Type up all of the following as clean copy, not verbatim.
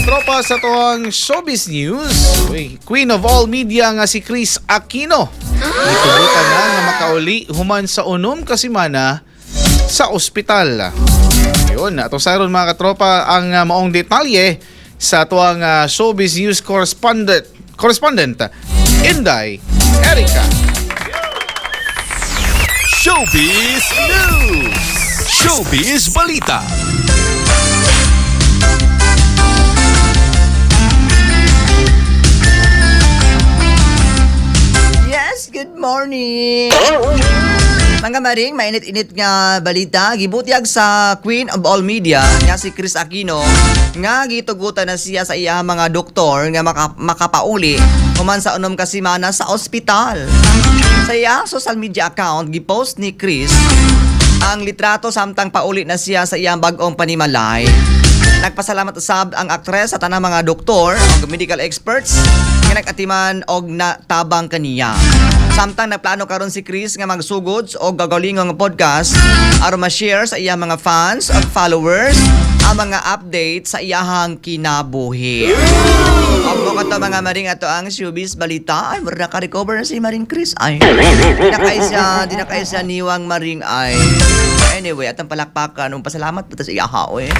Katropa, sa atoang showbiz news, uy, queen of all media nga si Kris Aquino, gitugutan na nga makauli human sa 6 ka semana sa ospital. Yun, ato saron, mga katropa, ang maong detalye sa atoang showbiz news correspondent Inday Erica. Showbiz News! Showbiz Balita! Yes, good morning! Mga maring, mainit-init nga balita, gibutyag sa Queen of All Media nga si Kris Aquino nga gitugutan na siya sa iya mga doktor nga makapauli human sa 6 ka semana sa ospital. Sa iya social media account, gipost ni Kris ang litrato samtang pauli na siya sa iyang bag-ong panimalay. Nagpasalamat usab ang aktres sa tanang mga doktor o medical experts nga nag-atiman og natabang kaniya. Samtang nagplano karon si Kris nga magsugod og gagalingong podcast aron ma-share sa iyang mga fans ug followers ang mga update sa iyahang kinabuhi. Ug mo kato, mga maring, ato ang showbiz balita. Ay, mura naka-recover na si Maring Kris. Ay, di na kay siya niwang, maring, ay. Anyway, atong palakpakan. Pasalamat po ta sa iyaha, oy.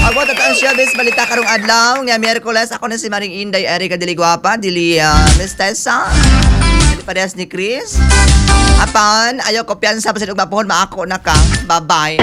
Ug ato ang showbiz balita karong adlaw nga Miyerkules. Ako na si Maring Inday Erica, dili gwapa, dili Miss Tessa. Dili parehas ni Kris. Apan, ayaw kopyansa, basin ug mapuhon maako na ka. Bye-bye.